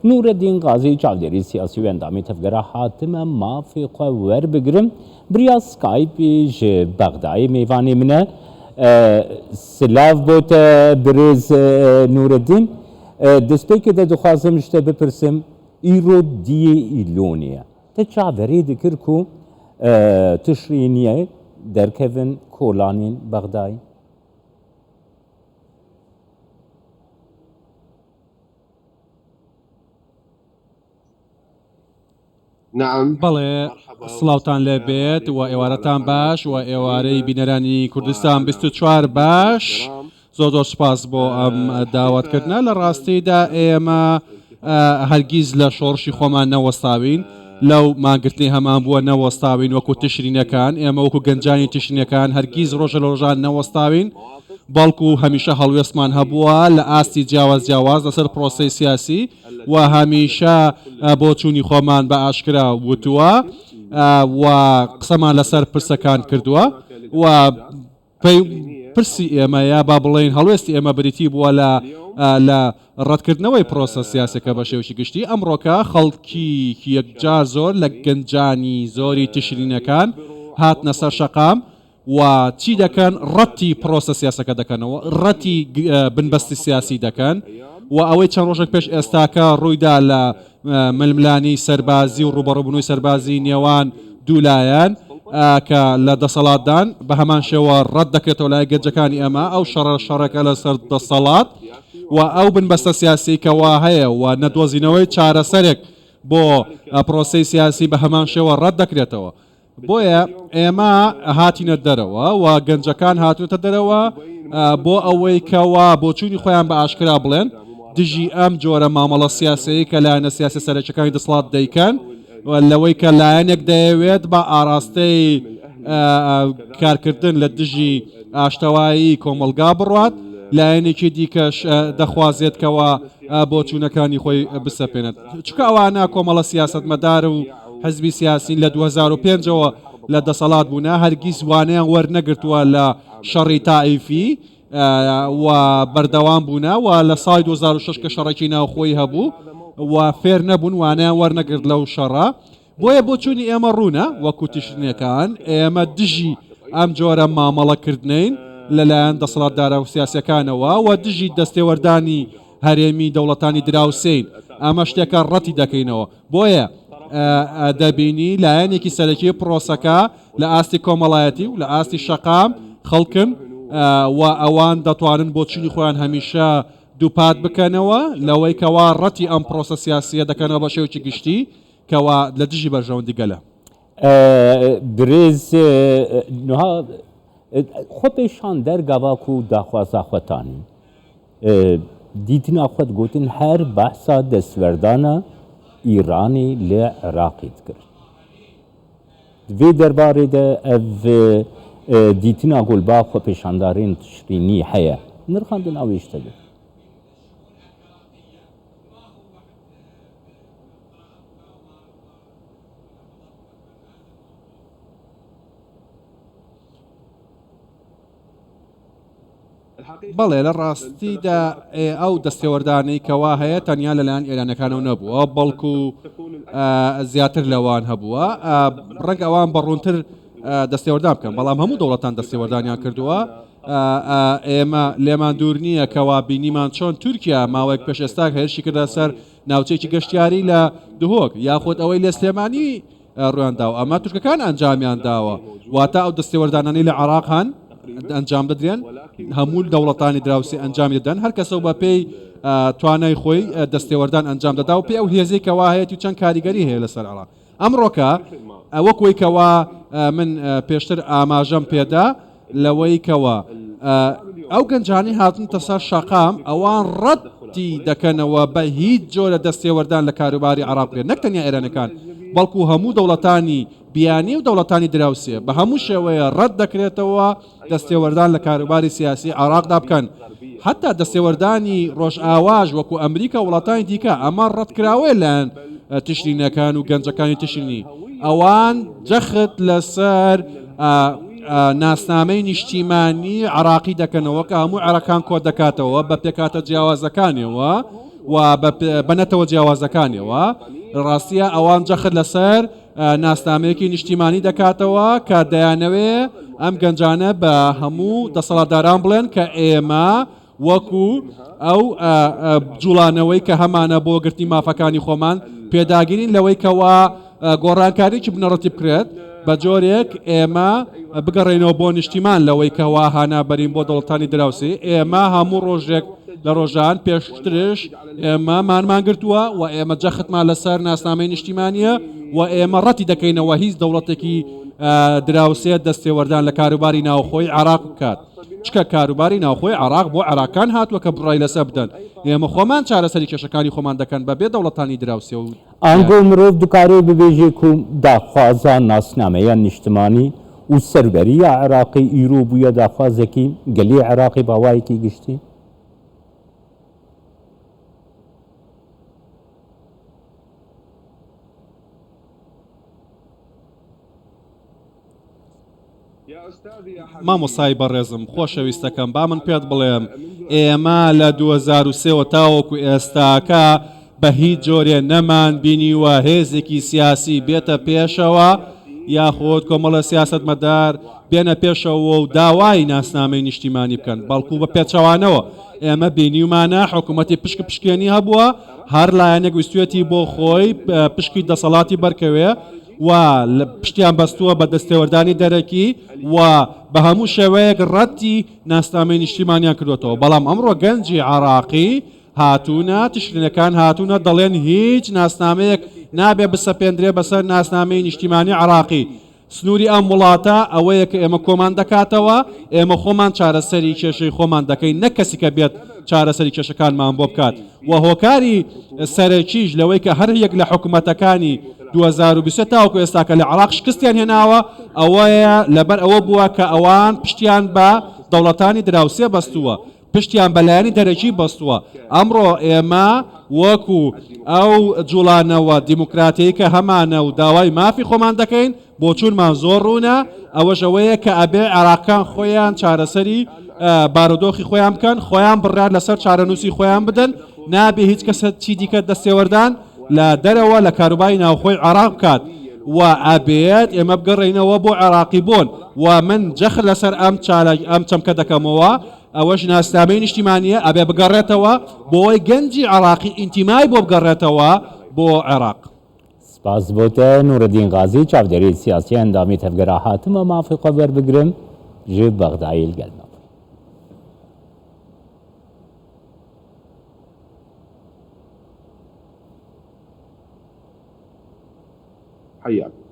Nûreddîn Qazî çavdêrî siyasî û endamê tevgera hatime mafê xwe werbigirim biriya Skypeê ji Bexdayê mêvanê min e. Silav bo te birêz Nûreddîn. Destpêkê de dixwazim ji te bipirsim îro diyê Îlonê ye. Te çaverê dikir ku Tişrîniyê derkevin kolanên Bexdayê? بەڵێ سڵاوتان لێ بێت و ئێوارەتان باش و ئێوارەی بینەرانی کوردستان 24 باش زۆر زۆر سوپاس بۆ ئەم داوەتکردنە لە ڕاستیدا ئێمە هەرگیز لە شۆڕشی خۆمان نەوەستاوین لەو مانگرتنی هەمان بووە نەوەستاوین وەکو تشرینەکان ئێمە وەکو گەنجانی تشرینەکان هەرگیز ڕۆژە لە ڕۆژان نەوەستاوین بەڵکو هەمیشە هەڵوێستمان هەبووە لە ئاستی جیاواز جیاواز لەسەر پرۆسەی سیاسی و هەمیشە بۆچوونی خۆمان بە ئاشکرا وتووە و قسەمان لەسەر پرسەکان کردووە و پرسی ئێمە یا با بڵێین هەڵوێستی ئێمە بریتی بووە لە لە ڕەتکردنەوەی پرۆسە سیاسەکە بە شێوەیەکی گشتی. ئەمڕۆکە خەڵکی یەکجار زۆر لە گەنجانی زۆری تشرینەکان هاتنە سەر شەقام و چی دەکەن؟ ڕەتی پرۆسە سیاسەکە دەکەنەوە، ڕەتی بنبەستی سیاسی دەکەن و ئەوەی چەند ڕۆژێک پێش ئێستاکە ڕوویدا لە ململانێی سەربازی و ڕووبەڕووبوونەوەی سەربازی نێوان دوو لایەن کە لە دەسەڵاتدان بە هەمان شێوە ڕەت دەکرێتەوە لای گەنجەکانی ئێمە ئەو شەڕە شەڕێکە لەسەر دەسەڵات و ئەو بنبەستە سیاسی کەوا هەیە و نەدۆزینەوەی چارەسەرێک بۆ پرۆسەی سیاسی بە هەمان شێوە ڕەت دەکرێتەوە. بۆیە ئێمە هاتینە دەرەوە و گەنجەکان هاتوونەتە دەرەوە بۆ ئەوەی کەوا بۆچوونی خۆیان بە ئاشکرا بڵێن دژی ئەم جۆرە مامەڵە سیاسەیە کە لایەنە سیاسی سەرەکیەکانی دەسەڵات دەیکەن لەوەی کە لایەنێک دەیەوێت بە ئاراستەی کارکردن لە دژی ئاشتەوایی کۆمەڵگا بڕوات لایەنێکی دیکەش دەخوازێت کەوا بۆچوونەکانی خۆی بسەپێنێت چونکە ئەوانە کۆمەڵە سیاسەتمەدار و حزبی سیاسین لە 2005 ەوە لە دەسەڵات بوونە هەرگیز وانەیان وەرنەگرتووە لە شەڕی تائیفی و بەردەوام بوونە و لە ساڵی 2006 کە شەڕێکی ناوخۆی هەبوو و فێر نەبوون وانەیان وەرنەگرت لەو شەڕە بۆیە بۆچوونی ئێمە ڕوونە وەکو تشرینەکان ئێمە دژی ئەم جۆرە مامەڵەکردنەین لەلایەن دەسەڵاتدارە و سیاسەکانەوە و دژی دەستێوەردانی هەرێمی دەوڵەتانی دراوسێین ئەمە شتێکە ڕەتی دەکەینەوە بۆیە دەبینی لایەنێکی سەرەکی پرۆسەکە لە ئاستی کۆمەڵایەتی و لە ئاستی شەقام خەڵکن و ئەوان دەتوانن بۆچوونی خۆیان هەمیشە دووپات بکەنەوە لەوەی کەوا ڕەتی ئەم پرۆسە سیاسیە دەکەنەوە بە شێوەیەکی گشتی کەوا لە دژی بەرژەوەندی گەلە. برێز نها خۆپێشاندەر گاوا کو داخوازا xwe tanîn. Dîtina xwe digotin her behsa destwerdana Îranê li Iraqê dikir. Di vê derbarê de ev dîtina ku li ba xwepêşandarên Tişrînî heye, nirxandina wê ji te be. بەڵێ لە ڕاستیدا ئەو دەستێوەردانەی کەوا هەیە تەنیا لەلایەن ئێرانەکانەوە نەبووە بەڵکو زیاتر لەوان هەبووە ڕەنگە ئەوان بە ڕوونتر دەستێوەردان بکەن بەڵام هەموو دەوڵەتان دەستێوەردانیان کردووە ئێمە لێمان دوور نییە کەوا بینیمان چۆن تورکیا ماوەیەک پێش ئێستا هێرشی کردە سەر ناوچەیەکی گەشتیاری لە دهۆک یاخود ئەوەی لە سلێمانی ڕویان داوە ئەمە تورکەکان ئەنجامیان داوە واتە ئەو دەستێوەردانانەی لە عێراق هەن ئەنجام دەدرێن هەموو دەوڵەتانی دراوسێ ئەنجامی دەدەن هەر کەسە و بە پێی توانای خۆی دەستێوەردان ئەنجام دەدا و پێ ئەو هێزەی کەوا هەیەی و چەند کاریگەری هەیە لەسەر عێراق ئەمڕۆکە وەک وەی کەوا من پێشتر ئاماژەم پێدا لەوەی کەوا ئەو گەنجانەی هاتونتە سەر شەقام ئەوان ڕەتی دەکەنەوە بە هیچ جۆرە دەستێوەردان لە کاروباری عێراق بکرێت نەک تەنیا ئێرانەکان بەڵکو هەموو دەوڵەتانی بیانی و دەوڵەتانی دراوسێ بە هەموو شێوەیە ڕەت دەکرێتەوە دەستێوەردان لە کاروباری سیاسی عێراقدا بکەن حتا دەستێوەردانی ڕۆژئاواش وەکو ئەمریکا و وڵاتانی دیکە ئەمە ڕەتکراوەیە لایەن تشرینەکان و گەنجەکانی تشرینی ئەوان جەخت لەسەر ناسنامەی نیشتیمانی عراقی دەکەنەوە کە هەموو عێراقان کۆ دەکاتەوە بە پێکاتە جیاوازەکانیەوە. و بە نەتەوە جیاوازەکانیەوە. لە ڕاستییا ئەوان جەخت لەسەر ناسنامەیەکی نیشتیمانی دەکاتەوە کە دەیانەوێ ئەم گەنجانە بە هەموو دەسەڵاتداران بڵێن کە ئێمە وەکو ئەو جوڵانەوەی کە هەمانە بۆ گرتنی مافەکانی خۆمان پێداگیرین لەوەی کەوا گۆڕانکاریی بنەڕەتی بکرێت بە جۆرێک ئێمە بگەڕێینەوە بۆ نیشتیمان لەوەی کەوا هانا بەرین بۆ دەوڵەتانی دراوسێ. ئێمە هەموو ڕۆژێک لە ڕۆژان پێشترش ئێمە مانمان گرتووە و ئێمە جەختمان لەسەر ناسنامەی نیشتیمانییە و ئێمە ڕەتی دەکەینەوە هیچ دەوڵەتێکی دراوسێ دەستێوەردان لە کاروباری ناوخۆی عێراق بکات. چکە کاروباری ناوخۆی عێراق بۆ عێراقکان هاتووە کە بڕای لەسەر بدەن. ئێمە خۆمان چارەسەری کێشەکانی خۆمان دەکەن بە بێ دەوڵەتانی دراوسێ و ئانگۆ مرۆڤ دکارێ ببێژێ کو داخوازا ناسنامەیا نیشتمانی و سەروەرییا عێراقی ئیرۆ بوویە داخوازێکی گەلی عێراقی بە ئاوایەکی گشتی؟ مامۆستای بەڕێزم خۆشەویستەکەم با من پێت بڵێم ئێمە لە 2003 وە تاوەکو ئێستاکە بە هیچ جۆرێ نەمان بینیوە هێزێکی سیاسی بێتە پێشەوە یاخود کۆمەڵە سیاسەتمەدار بێنە پێشەوە و داوای ناسنامەی نیشتیمانی بکەن بەڵکو بە پێچەوانەوە ئێمە بینیومانە حکوومەتی پشک پشکێنی هەبووە هەر لایەنێک ویستوێتی بۆ خۆی پشکی دەسەڵاتی بەرکەوێ و پشتیان بەستووە بە دەستێوەردانی دەرەکی و بە هەموو شێوەیەک ڕەتی ناسنامەی نیشتیمانیان کردوێتەوە. بەڵام ئەمڕۆ گەنجی عراقی هاتوونە، تشرینەکان هاتوونە دەڵێن هیچ ناسنامەیەک نابێ بسەپێندرێ بەسەر ناسنامەی نیشتیمانی عراقی. سنووری ئەم وڵاتە ئەوەیە کە ئێمە کۆمان دەکاتەوە، ئێمە خۆمان چارەسەری کێشەی خۆمان دەکەین نەک کەسی کە بێت چارەسەری کێشەکانمان بۆ بکات و هۆکاری سەرەکیش لەوەی کە هەر یەک لە حکومەتەکانی 2023 تاوەکو ئێستاکە لە عێراق شکستیان هێناوە ئەوەیە لەبەر ئەوە بووە کە ئەوان پشتیان بە دەوڵەتانی دراوسێ بەستووە پشتیان بە لایەنی دەرەکی بەستووە. ئەمڕۆ ئێمە وەکو ئەو جوڵانەوە دیموکراتیەی کە هەمانە و داوای مافی خۆمان دەکەین، بۆچوونمان زۆر ڕوونە، ئەوەش ئەوەیە کە ئەبێ عێراقکان خۆیان چارەسەری بارودۆخی خۆیان بکەن، خۆیان بڕیار لەسەر چارەنووسی خۆیان بدەن، نابێ هیچ کەس چیدیکە دەستێوەردان لە دەرەوە لە کاروباری ناوخۆی عێراق بکات و ئەبێت ئێمە بگەڕێینەوە بۆ عێراقی بوون و من جەخت لەسەر ئەم چالاک ئەم چەمکە دەکەمەوە ئەوەش ناسنامەی نیشتیمانییە ئەبێ بگەڕێتەوە بۆی گەنجی عێراقی ئینتیمای بۆ بگەڕێتەوە بۆ عێراق. سپاس بۆ تە نورەدین غازی چاودێری سیاسی ئەندامی تەڤگەرا هاتمە مافی خوە وەربگرم ژ بەغدایل گەل مە بوی. حياك.